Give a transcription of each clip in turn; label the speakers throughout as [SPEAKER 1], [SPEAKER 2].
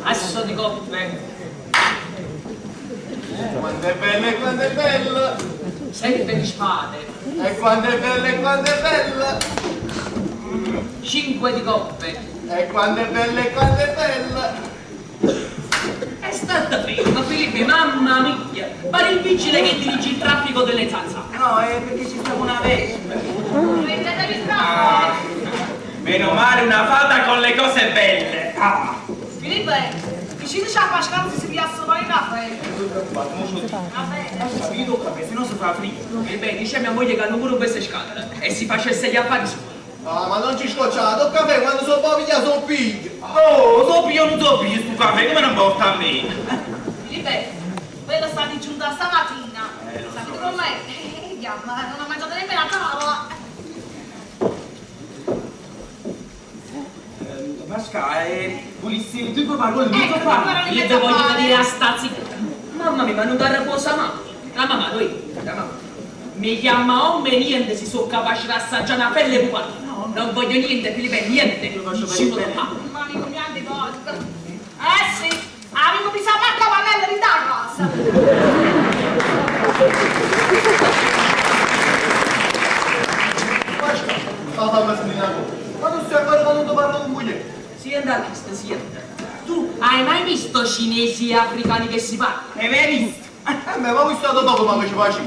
[SPEAKER 1] Asso di coppe.
[SPEAKER 2] Quanto è bella e quanto è bella!
[SPEAKER 1] Sette di spade.
[SPEAKER 2] E quanto è bella e quanto è bella!
[SPEAKER 1] Cinque di coppe.
[SPEAKER 2] E quanto è bella e quanto è bella!
[SPEAKER 1] È stata ferma, Filippo, mamma mia! Pare il vigile che dirige il traffico delle zanzare.
[SPEAKER 3] No, è perché ci stava una vespa.
[SPEAKER 4] Ah, meno male una fata con le cose belle. Ah.
[SPEAKER 5] Filippo, vicino c'è la Pascal se si piazza poi il caffè. Va bene.
[SPEAKER 3] Capito, caffè, se no si fa fritto.
[SPEAKER 1] E beh, dice a mia moglie che hanno pure queste scatole e si facesse gli affari suoi.
[SPEAKER 2] Ah, ma non ci scocciate, il caffè quando sono po' pigliato sono piglio.
[SPEAKER 4] Oh, so piglio o non so piglio sto caffè, come non porta a me?
[SPEAKER 5] Filippo, quello sta di giunta stamattina. Sapete com'è? Chiama, non ha mangiato nemmeno a tavola.
[SPEAKER 3] Pascal, volessi due parole, non
[SPEAKER 5] Ecco,
[SPEAKER 3] so fare.
[SPEAKER 5] due parole.
[SPEAKER 1] Io te voglio dire a sta zitta. Mamma mia, ma non ti riposa mai. La mamma, lui, la mamma. Mi chiama uomo e niente, si sono capace di assaggiare una pelle pupata. No, non voglio niente, Filippo, niente.
[SPEAKER 3] Lo faccio per
[SPEAKER 1] Nessuno
[SPEAKER 3] il bene.
[SPEAKER 1] lo fa.
[SPEAKER 5] Ma amico mio antipatico. Eh sì, amico mi sa la cavallella di da casa.
[SPEAKER 2] Pascal, ma fammi sentire una cosa. Ma tu stai ancora quando parlo con moglie?
[SPEAKER 1] Sienta, Cristo, sienta. Tu hai mai visto cinesi e africani che si parlano?
[SPEAKER 4] E mai visto?
[SPEAKER 2] Beh, ma questo stato dopo ma che ci faccio?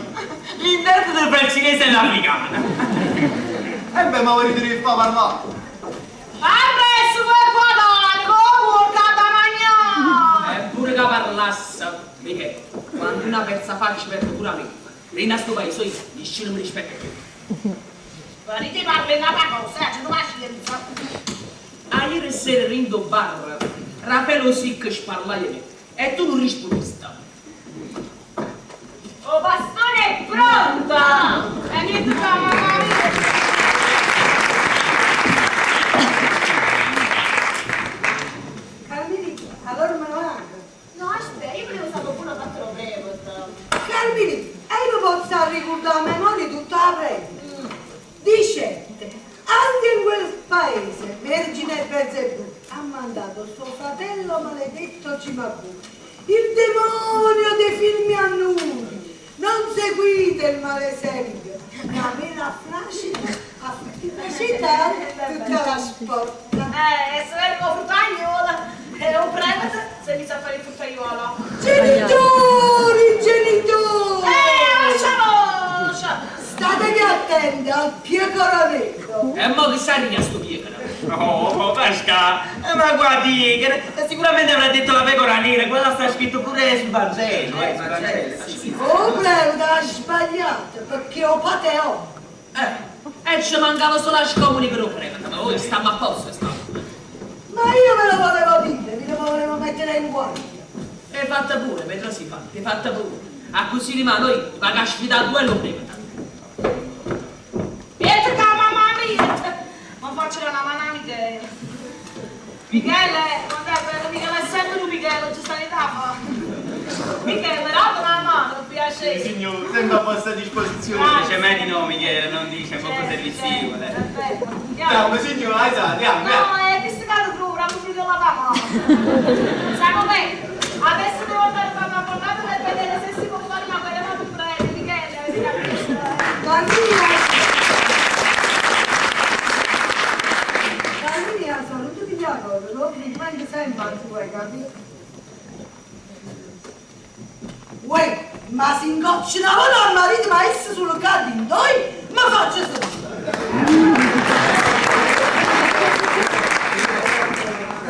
[SPEAKER 4] L'interprete fra il cinese e l'africano.
[SPEAKER 2] Eh beh, ma vorrei dire che fa parlare.
[SPEAKER 5] A presto per guadagno, con da mangiare.
[SPEAKER 1] Eppure che parlasse, perché quando una persa faccia per pure a me, rinna sto paese io, nessuno mi rispetta più.
[SPEAKER 5] Venite parla una cosa, c'è una scienza.
[SPEAKER 1] A ieri sera rindo bar, Raffaello Sic sparlai di me e tu non rispondesti.
[SPEAKER 5] Oh, bastone è pronta! E niente da mamma mia.
[SPEAKER 6] Carmelita, allora me lo hago.
[SPEAKER 5] No, aspetta, io volevo sapere pure fatto breve.
[SPEAKER 6] Carmelita, e io posso ricordare a memoria tutta la predica. Dice, anche in quel paese, Vergine Belzebù ha mandato suo fratello maledetto Cimabù, il demonio dei film a nudi. Non seguite il malesempio, ma me la frascita a facilitare tutta la sporca.
[SPEAKER 5] Se è il fruttaiolo, è un prevete, se mi sa fare il fruttaiolo.
[SPEAKER 6] Genitori, genitori!
[SPEAKER 5] Lascia voce!
[SPEAKER 6] State attenti al piecoro nero.
[SPEAKER 1] E mo che saria sto piecoro?
[SPEAKER 4] Oh, Pascal, ma guardi, che sicuramente avrà detto la pecora nera, quella sta scritto pure sul Vangelo, sul Vangelo. Sì, sì.
[SPEAKER 6] Oh, prego, ha sbagliato, perché ho pateo.
[SPEAKER 1] E ci mancava solo la scomunica per prevete, ma voi stiamo a posto, stiamo.
[SPEAKER 6] Ma io ve lo volevo dire, ve lo volevo mettere in guardia.
[SPEAKER 1] E fatta pure, mentre si fa, è fatta pure. A così rimane noi, va a sfidare duello prevete.
[SPEAKER 5] Pietro che mamma mia! Ma faccio una mano a Michele. Michele, quando è bello, Michele è sempre un Michele, ci sta in tavola. Michele, date una mano, per piacere.
[SPEAKER 2] Sì, signore, sempre a vostra disposizione.
[SPEAKER 4] Dice mai di no, Michele, non dice, è poco servizievole.
[SPEAKER 2] Andiamo, signore, alzate, andiamo,
[SPEAKER 5] No, è visto che lo trovo, non mi la mano. Sai com'è? Adesso devo andare a fare una portata per vedere se si può fare una quella più breve, Michele, avete capito?
[SPEAKER 6] Carmina, saluto di Jacopo, lo mangi sempre al tuo, capito? Uè, ma si incoccia una volta al marito, ma esso sul cardino, doi, ma faccio solo.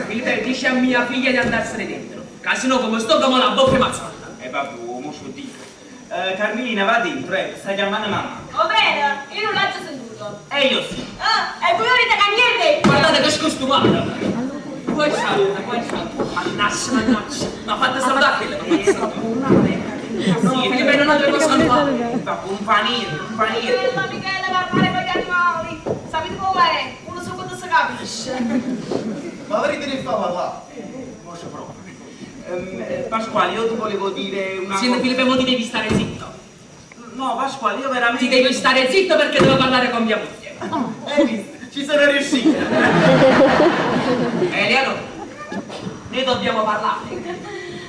[SPEAKER 1] Filippo, dice a mia figlia di andarsene dentro, che sennò come sto come la bocca mazzata.
[SPEAKER 4] E vabbè, mo ce lo dico. Carmelina va dentro, sta chiamando mamma.
[SPEAKER 5] Va bene, io non l'ho già sentito.
[SPEAKER 4] E io sì.
[SPEAKER 5] Ah, e voi avete
[SPEAKER 1] stata che scostumata. Poi salta, poi salta. Mannaggia, mannaggia. Ma fate salutare quella, ma fate salutare. Sì, Filippo, non avevo salutato.
[SPEAKER 3] Un panino, un panino.
[SPEAKER 5] Bella Michele, parlare con gli animali. Sapete com'è? Uno su quando si capisce.
[SPEAKER 2] Ma vedete che fa parlare?
[SPEAKER 3] Mo ci provo. Pasquale, io ti volevo dire una
[SPEAKER 1] Senti,
[SPEAKER 3] cosa.
[SPEAKER 1] Filippo, mo ti devi stare zitto.
[SPEAKER 3] No, Pasquale, io veramente...
[SPEAKER 1] Ti devi stare zitto perché devo parlare con mia moglie.
[SPEAKER 2] Hai visto? Ci sono riuscito.
[SPEAKER 1] Eleonora, noi dobbiamo parlare.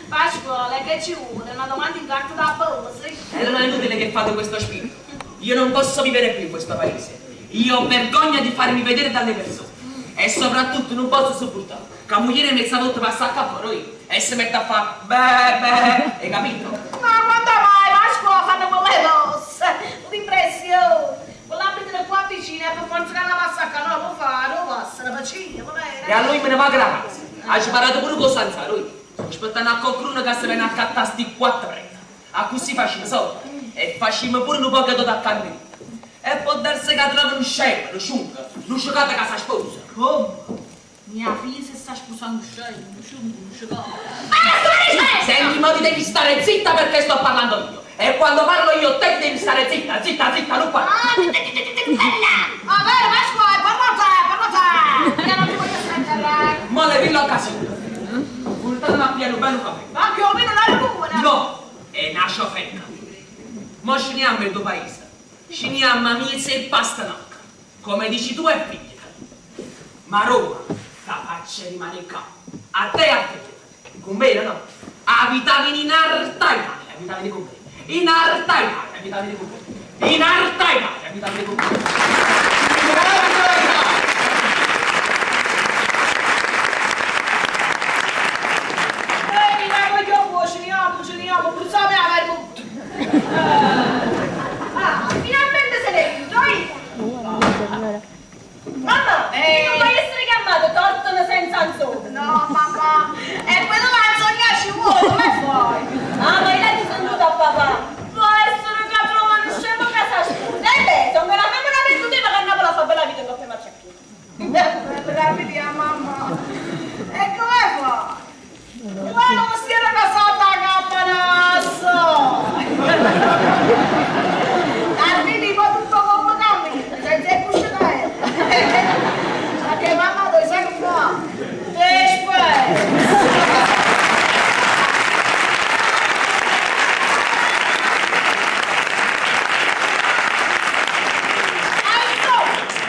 [SPEAKER 5] Pasquale, che ci vuole? Una domanda in carta da bose.
[SPEAKER 1] E non è inutile che fate questo spirito. Io non posso vivere più in questo paese. Io ho vergogna di farmi vedere dalle persone. E soprattutto non posso sopportare che moglie mezza volta passa a capo noi e si mette a fare beh beh, hai capito?
[SPEAKER 5] Ma quando mai, Pasquale, fanno quelle cose? Un'impressione. Quell'abito qua vicino è per forza che la passa a no, lo fa, lo passa, la facina, va bene.
[SPEAKER 1] E a lui me ne va grazie. Ha sparato pure con Sanza, lui. Aspettando a qualcuno che si viene a cattare sti quattro preti. A così facciamo soldi. E facciamo pure un po' che da carne. E può darsi che trova un scemo, un sciunco, un scioccato che si sposa.
[SPEAKER 5] Come? Mia figlia si sta sposando un scemo, un sciunco, un scioccato.
[SPEAKER 1] Senti, ma ti devi stare zitta perché sto parlando io. E quando parlo io te devi stare zitta, zitta, zitta, non parlo.
[SPEAKER 5] Va bene, Pasquale, parla te, parla te. Io non ti voglio sentire.
[SPEAKER 1] Mo le vi l'occasione. Portatemi a piano bello caffè.
[SPEAKER 5] Ma più o meno non è buona.
[SPEAKER 1] No, è una sciofetta. Mo sceniamo il tuo paese. Sceniamo a miez e pastanacca. Come dici tu è figlia. Ma Roma, la faccia rimane qua. A te e a te. Con me, no? Abitavi in Arta Italia, abitavi con me. In Arta Italia, abitavi con me. In Arta Italia, abitavi con me.
[SPEAKER 5] Ehi, ma voglio cuciniamo, cuciniamo, bruciamo la vermouth. Ah, finalmente se l'è venuto, eh?
[SPEAKER 7] Mamma, io non voglio essere chiamato tortone senza anzone.
[SPEAKER 5] No, mamma, è quello che la ci vuole, come fai?
[SPEAKER 7] Ah, ma io ti sono venuta a papà.
[SPEAKER 5] Può essere che trova un scemo che sa scusa.
[SPEAKER 7] E beh, sono una femmina per tutti, ma che a Napoli fa bella vita in coppia marciapiede.
[SPEAKER 5] Bella mamma. E come fa? Qua non si era casata a campanasso. Arrivi poi tutto come cammina, senza cuscinare. Perché mamma dove sai come fa? Te spero.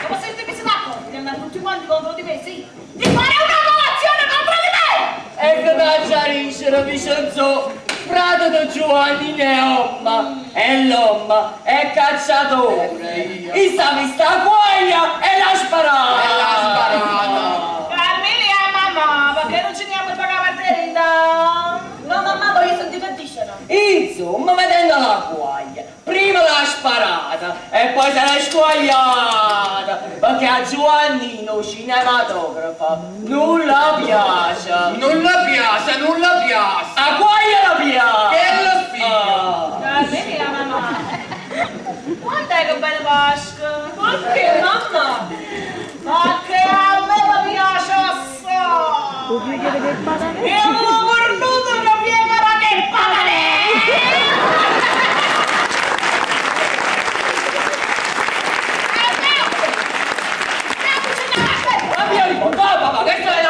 [SPEAKER 5] Come siete messi d'accordo di andare tutti quanti contro di me, sì? Di fare una colazione contro di me!
[SPEAKER 8] E che mangiare Vincenzo, frate di Giovanni Neomma, e l'omma è cacciatore. E sa vista guaia e l'ha sparata.
[SPEAKER 4] E l'ha sparata.
[SPEAKER 5] Carmelia, mamma, perché non ci andiamo a pagare la tenda?
[SPEAKER 7] No, mamma, voglio sentire che dicono.
[SPEAKER 8] Insomma, vedendo la guaia, prima l'ha sparata e poi se l'è squagliata, perché a Giovannino cinematografo nulla piace.
[SPEAKER 4] Non la piace, non la piace.
[SPEAKER 8] A guaia la piace.
[SPEAKER 4] Che la figlio.
[SPEAKER 8] Ah.
[SPEAKER 5] Carmelia, mamma. Quando è che bella Pasqua?
[SPEAKER 7] Perché, mamma?
[SPEAKER 5] Perché a me mi piace assai! E ho cornuto una piega che patane!
[SPEAKER 8] Ma mia, papà, papà, che stai